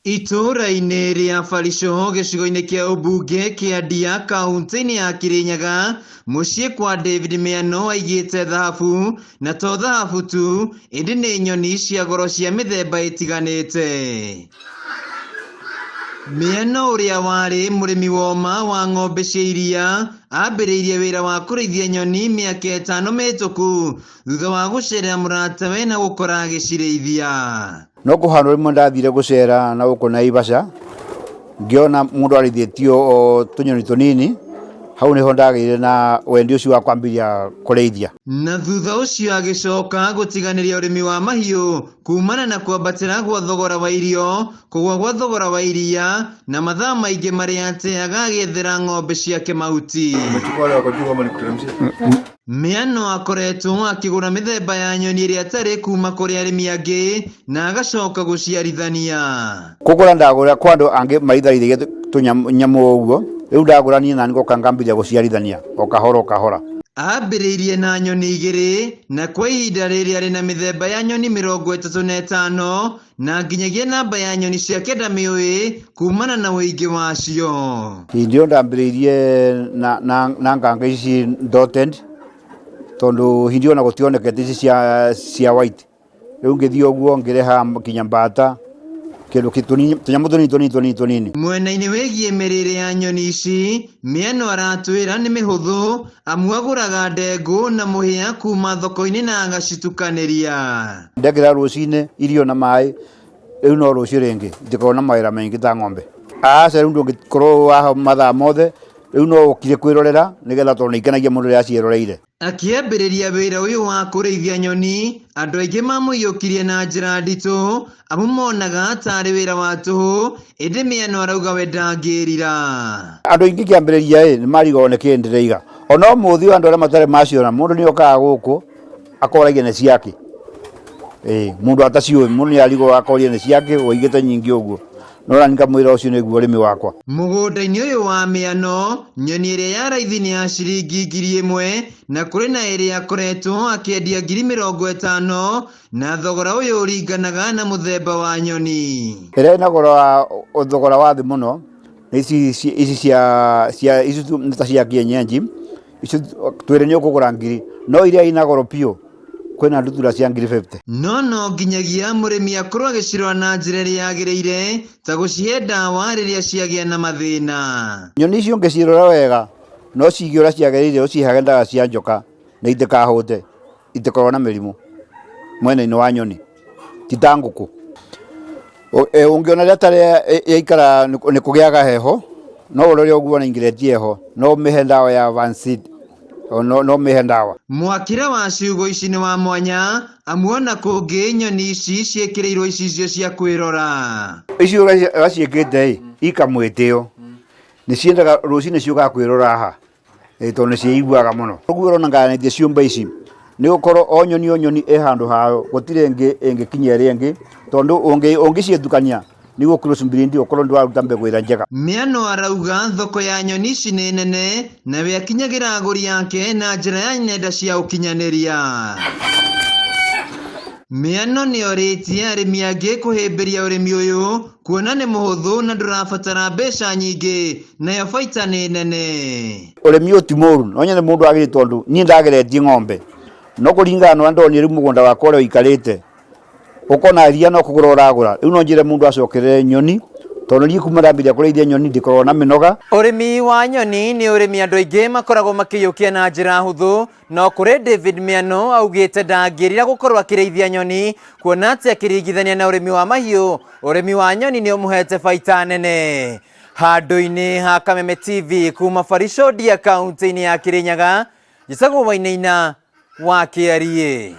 Itũũra-inĩ rĩa Barisho gĩcigo-inĩ kĩa ũmbunge kĩa Ndia kauntĩ-inĩ ya Kirinyaga, mũciĩ kwa David Mĩano aigĩte thahabu, na to thahabu tu, ĩndĩ nĩ nyoni cia goro cia mĩthemba ĩtiganĩte. Mĩano ũrĩa warĩ mũrĩmi woma wa ng'ombe cia iria, ambĩrĩirie wĩra wa kũrĩithia nyoni mĩaka ĩtano mĩhĩtũku thutha wa gũcerera mũratawe na gũkora agĩcirĩithia. No kũ handũ rĩmwe ndathire gũcera na gũkũ Naivasha, ngĩona mũndũ arĩithĩtie o tũnyoni tũnini, hau nĩho ndagĩire na wendi ũcio wa kwambĩrĩria kũrĩithia. Na thutha ũcio agĩcoka gũtiganĩria ũrĩmi wa mahiũ kumana na kwambatĩra gwa thogora wa irio, kũgũa gwa thogora wa iria na mathaa maingĩ marĩa ateaga agĩethera ng'ombe ciake mahuti. Mĩano akoretwo akĩgũra mĩthemba ya nyoni ĩrĩa atarĩ kuma kũrĩ arĩmi angĩ na agacoka gũciarithania. Kũgũra ndagũra kwa andũ angĩ maithaithagia tũnyamũ ũguo, rĩu ndagũra niĩ nani ngoka ngambĩrĩria gũciarithania o kahora o kahora. Ambĩrĩirie na nyoni igĩrĩ na kwa ihinda rĩrĩ arĩ na mĩthemba ya nyoni 35 na nginyagia namba ya nyoni ciake ndamĩũĩ kumana na ũingĩ wacio. Hĩndĩ ĩyo ndambĩrĩirie na, na, na nganga ici dotted tondũ hĩndĩ ĩyo ona gũtionekete ici cia, cia white. Rĩu ngĩthiĩ ũguo ngĩreha nginya mbata kĩndũ tũnyamũ tũnini tũnini tũnini tũnini. Mwena-inĩ wĩgiĩ mĩrĩre ya nyoni ici, Mĩano aratwĩra nĩ mĩhũthũ amu agũraga ndengũ na mũhĩa kuma thoko-inĩ na agacitukanĩria. Ndekĩra rũcinĩ irio na maĩ, rĩu no rũciũ rĩngĩ itikoragwo na mawĩra maingĩ ta ng'ombe. Aca rĩu ndũngĩkorwo haha mathaa mothe, rĩu no ũkire kwĩrorera nĩgetha tondũ nĩ ikenagia mũndũ rĩrĩa aciĩroreire. Akĩambĩrĩria wĩra ũyũ wa kũrĩithia nyoni, andũ aingĩ mamũiyũkirie na njĩra nditũ, amu monaga tarĩ wĩra wa tũhũ, ĩndĩ Mĩano arauga we ndangĩrira. Andũ aingĩ kĩambĩrĩria ĩ, nĩ marigagwo nĩ kĩĩ ndĩraiga. Ona ũmũthĩ ũyũ andũ arĩa matarĩ maciona, mũndũ nĩ okaga gũkũ akoragia nĩ ciakĩ. Ĩĩ, mũndũ ataciũĩ, mũndũ nĩ arigagwo akoria nĩ ciakĩ ũigĩte nyingĩ ũguo. No nani ngamwĩra ũcio nĩguo ũrĩmi wakwa. Mũgũnda-inĩ ũyũ wa mĩano, nyoni ĩrĩa ya raithi nĩ ya ciringi 1000 na kũrĩ na ĩrĩa akoretwo akĩendia 50,000 na thogora ũyũ ũringanaga na mũthemba wa nyoni. Ĩrĩa ĩna goro wa thogora wa thĩ mũno nĩ ici ici cia cia ici nĩ ta cia kienyeji, icio twĩrĩ nĩ ũkũgũra ngiri, no iria ina goro biũ kwĩna ndutura cia 50,000. No no nginyagia mũrĩmi akorwo agĩcirora na njĩra ĩrĩa yagĩrĩire ta gũcihe ndawa rĩrĩa ciagĩa na mathĩna. Nyoni icio ũngĩcirora wega no cige ũrĩa ciagĩrĩire ũcihage ndawa cia njoka na itikahũte, itikoragwo na mĩrimũ mwena-inĩ wa nyoni ti ta ngũkũ. Ũngĩona rĩa ta yaikara nĩ kũgĩaga heho no ũrore ũguo na ingĩretia heho no ũmĩhe ndawa ya Vancid no ũmĩhe ndawa. Mwakĩre wa ciugũ ici nĩ wa mwanya amu ona kũngĩ nyoni ici ciĩkĩrĩirwo icicio cia kwĩrora. Ici ũrĩa ciĩkĩte ĩ ikamwĩtĩo nĩ ciendaga rũcinĩ ciũkaga kwĩrora haha tondũ nĩ ciĩiguaga mũno. Ũguo ũrona ngayanĩtie ciũmbe ici nĩ gũkorwo o nyoni o nyoni ĩ handũ hayo gũtirĩ ĩngĩ ĩngĩkinya ĩrĩa ĩngĩ tondũ ũngĩciĩtukania nĩ gũ cross breed ũkorwo ndũraruta mbegũ ĩrĩa njega. Mĩano arauga thoko ya nyoni ici nĩ nene na we akinyagĩra agũri ake na njĩra ya nenda cia ũkinyanĩria. Mĩano nĩ orĩtie arĩmi angĩ kũhĩmbĩria ũrĩmi ũyũ kuona nĩ mũhũthũ na ndũrabatara mbeca nyingĩ nayo baita nĩ nene. Ũrĩmi ũyũ ti mũru no nyone mũndũ agĩrĩire tondũ niĩ ndageretie ng'ombe no kũringana na ũrĩa ndonire rĩu mũgũnda wakwa ũrĩa ũikarĩte ũkona ria no kũgũra ũragũra rĩu no njĩre mũndũ acokerere nyoni tondũ niĩ kuma ndambĩrĩria kũrĩithia nyoni ndikoragwo na mĩnoga. Ũrĩmi wa nyoni nĩ ũrĩmi andũ aingĩ makoragwo makĩiyũkia na njĩra hũthũ, no kũrĩ David Mĩano augĩte ndangĩrira gũkorwo akĩrĩithia nyoni kuona atĩ akĩringithania na ũrĩmi wa mahiũ, ũrĩmi wa nyoni nĩ ũmũhete baita nene. Handũ-inĩ ha Kameme TV kuma Barisho Ndia kaunti-inĩ ya Kirinyaga, njĩtagwo Wainaina wa Kĩariĩ.